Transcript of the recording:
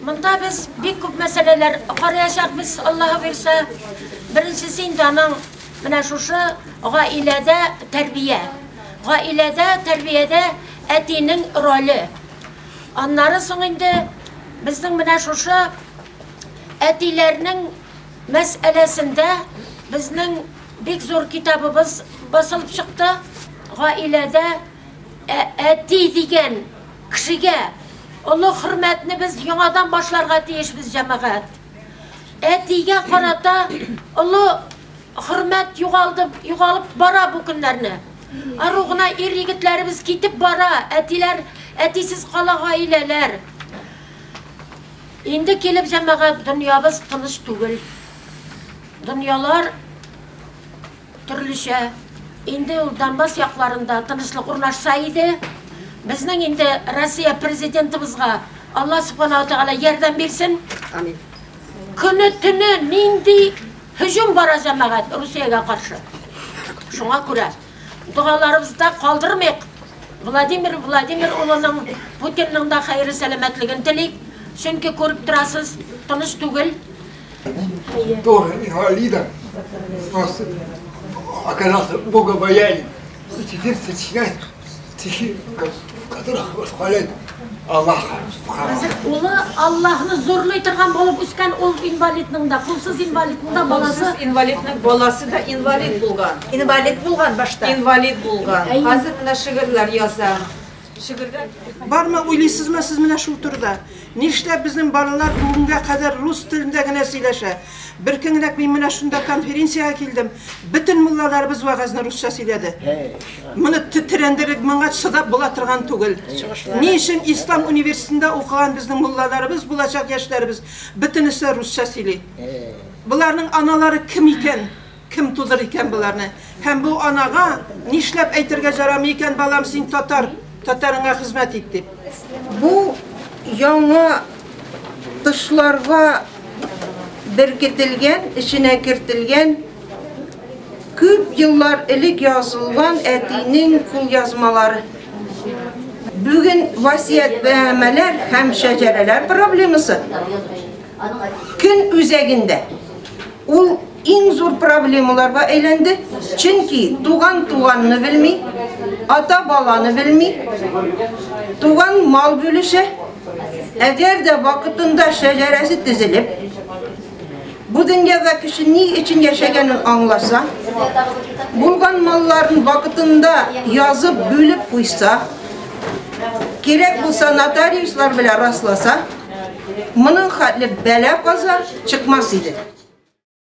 Монда без бик күп мәсьәләләр караячакбыз, Аллаһы бирсә. Беренчесе инде аның менә шушы гаиләдә тәрбия. Гаиләдә тәрбиядә әтинең роле. Аннары соң инде безнең менә шушы әтиләрнең мәсьәләсендә безнең бик зур китабыбыз басылып чыкты. Гаиләдә әти дигән кешегә олы хөрмәтне без яңадан башларга тиешбез, җәмәгать. Әтигә карата олы хөрмәт югалды, югалып бара бу көннәрне. Ару гына ир егетләребез китеп бара, әтиләр, әтисез кала гаиләләр. Инде килеп җәмәгать, дөньябыз тыныч түгел. Дөньялар төрлечә. Инде ул Донбасс якларында тынычлык урнашса иде. Безнең инде Россия президентыбызга Алла Субхана Тәгалә ярдәм бирсен. Амин. Көне төне нинди һөҗүм бара җәмәгать Русиягә каршы. Шуңа күрә догаларыбызда калдырмыйк. Владимир Владимир улының Путинның да хәерле сәламәтлеген телик. Чөнки күреп торасыз, тыныч түгел. Тоже инвалидом, просто оказался богобоязнен. И теперь сочиняет стихи, в которых восхваляет Аллаха. Улы Аллаһны зурлый торган булып үскән ул инвалидның да, кулсыз инвалидның да баласы. Кулсыз инвалидның баласы да инвалид булган. Инвалид булган башта. Инвалид булган. Хәзер менә шигырьләр яза. Шигырьләр. Бармы уйлыйсызмы сез менә шул турыда? Нишләп безнең балалар бүгенгә кадәр рус телендә генә сөйләшә? Бер көнрәк мин менә шунда конференциягә килдем. Бөтен муллаларыбыз вәгазьне русча сөйләде. Моны тетрәндереп, моңа чыдап була торган түгел. Ни өчен Ислам университетында укыган безнең муллаларыбыз, булачак яшьләребез бөтенесе русча сөйли? Боларның аналары кем икән? Кем тудыр икән боларны? Һәм бу анага нишләп әйтергә ярамый икән, балам, син татар, татарыңа хезмәт ит дип? Бу яңа тышларга беркетелгән, эченә кертелгән күп еллар элек язылган әтинең кулъязмалары. Бүген васыятьнамәләр һәм шәҗәрәләр проблемасы көн үзәгендә. Ул иң зур проблемаларга әйләнде, чөнки туган туганны белми, ата баланы белми, туган мал бүлешә. Әгәр дә вакытында шәҗәрәсе төзелеп, бу дөньяда кеше ни өчен яшәгәнен аңласа, булган малларын вакытында язып бүлеп куйса, кирәк булса нотариуслар белән расласа, моның хәтле бәла каза чыкмас иде.